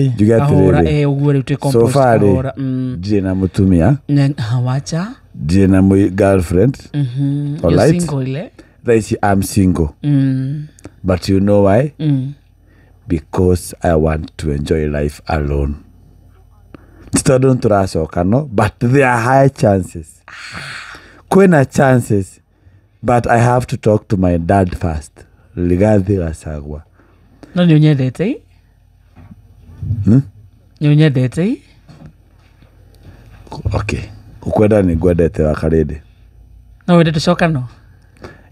Njuge Kahora. atĩrĩrĩ, Ũguo rĩu twĩ so compost far rĩ, kahora. Ndirĩ na mũtumia, Wacha. ndirĩ na girlfriend. You're Alright. single, eh? Thaa ici I'm single, but you know why? Because I want to enjoy life alone. Ti tondũ nĩtũracoka, no, but there are high chances, kwĩna chances, but I have to talk to my dad first, Rigathi Gachagua. No nĩ ũnyendete i? Nĩ ũnyendete i? Okay, ũkwenda nĩ ngwendete, Wakarĩndĩ. No wende tũcokano?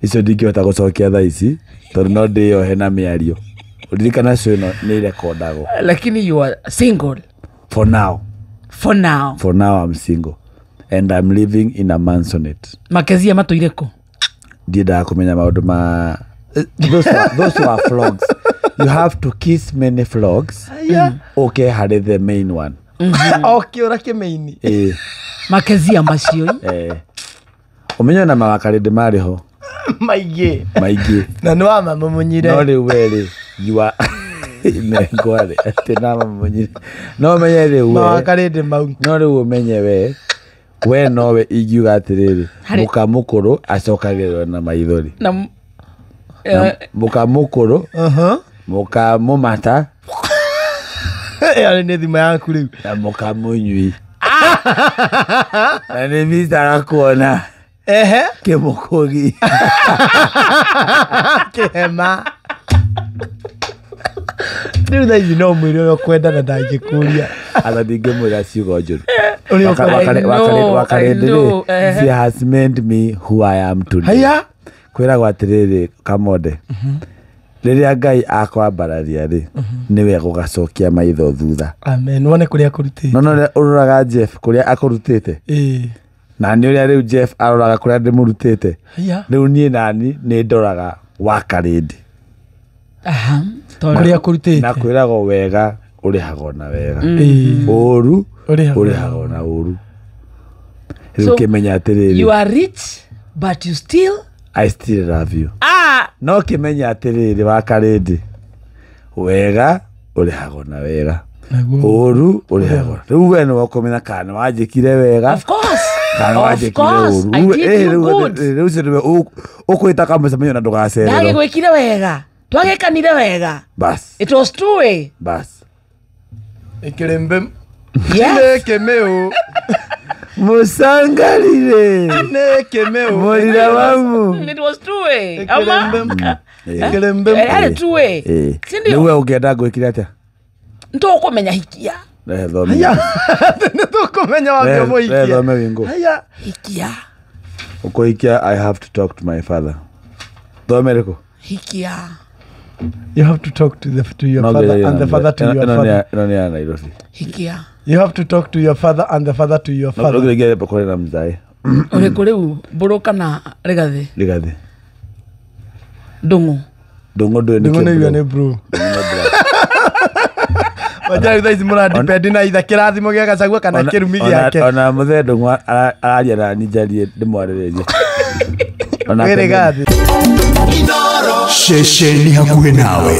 Icio ndingĩhota gũcokia thaa ici tondũ no ndĩyohe na mĩario. Ũririkana cio ĩno nĩ irekondagwo. Lakini you are single? For now. For now. For now I'm single and I'm living in a mansonette. Makezia matũire kũ? Ndiendaga kũmenya maũndũ ma those were frogs. You have to kiss many frogs okay harĩ the main one. O kĩũra kĩmĩini. Eh, Makezia macio i? Eh. Ũmenye na mawakarĩndĩ marĩ ho. Maingĩ. Maingĩ. Na nĩ wamamumunyire. No rĩu we rĩ, you are nengwarĩ atĩ namamunyire, no ũmenye rĩu we Mawakarĩndĩ mau. No rĩu ũmenye we nowe ingiuga atĩrĩrĩ, mũka mũkũrũ acokagĩrĩrwo na maithori. Na Na mũka mũkũrũ, mũka mũmata. Ĩyo nĩ thimũ yaku rĩu. Na mũka mũnyui na nĩ micaga kuona. Ehe. Kĩmũkũgi. Kĩhema rĩu thaa ici no mwĩre ũrĩa ũkwenda na ndangĩkũria. Atha ndingĩmwĩra ciugo njũru. Ũrĩa ũkwenda. I know, Wakarĩndĩ I know, rĩ, ehe. she has made me who I am today. Haya. Kwĩragwo atĩrĩrĩ, Kamonde, rĩrĩa Ngai akwambararia rĩ, nĩwe gũgacokia maitho thutha. Amen, wone kũrĩa akũrutĩte. No no ũroraga Jeff kũrĩa akũrutĩte, na nĩ ũrĩa rĩu Jeff aroraga kũrĩa ndĩmũrutĩte. Haya. Rĩu niĩ nani nĩ ndoraga Wakarĩndĩ. Aha, tondũ Kũrĩa akũrutĩte. Na kwĩragwo wega ũrĩhagwo na wega, Ĩĩ. ũru Ũrĩhagwo. ũrĩhagwo na ũru. Rĩu So, kĩmenya atĩrĩrĩ, you are rich but you still I still love you. Ah. No kĩmenya atĩrĩrĩ, Wakarĩndĩ, wega ũrĩhagwo na wega, Naguo. ũru ũrĩhagwo. Rĩu we nĩwe ũkũmenya kana nĩ wanjĩkire wega Of course. kana Of wanjĩkire course, ũru. I Rĩu- did eh, you rĩu good. rĩu ũcio nĩwe ũkwĩta kamũcemanio na ndũgacererwo. Ndagĩgwĩkire wega, twagĩkanire wega. Bas. It was two way. Bas. Ĩkĩrĩmbĩ. Yes. Nĩ kĩmĩũ. Mũcangarire. Nĩ kĩmĩũ. Mũrira wamu. It was two way ama Ĩkĩrĩmbĩ. Ĩkĩrĩmbĩ. Yarĩ two way. Si Rĩu ndio? we ũngĩenda ngwĩkire atĩa? Ntũkũmenya hikia. Rehe thome. Haya. Nĩ tũkũmenya wambia Rehe mũhikia. thome wingũ. Haya. Hikia. Ũkũhikia, I have to talk to my father. Thome rĩkũ? Hikia. You have to talk to your No father ngĩgerie and the na father to ĩno- your ĩno nĩ father. ĩno nĩ ya Nairobi. Hikia. You have to talk to your father and the father to your No father. ngĩgerie kũrĩ na mzae. Ũrĩkũ rĩu, mbũrũ kana Rĩgathĩ? Rigathi. Ndũng'ũ. Ndũng'ũ ndũĩ nĩ Ndũng'ũ nĩ kĩ, irio bro? nĩ bro. Ndũng'ũ nĩ bro. Wajari thaa ici mũrandipendi na itha kĩrathimo gĩa Gachagua kana kĩrumi gĩake. Ona mũthee Ndũng'ũ araria na niĩ njarie ndĩmwarĩrĩrie. Onake Wĩ Rĩgathĩ. Ceceni hakuhĩ nawe.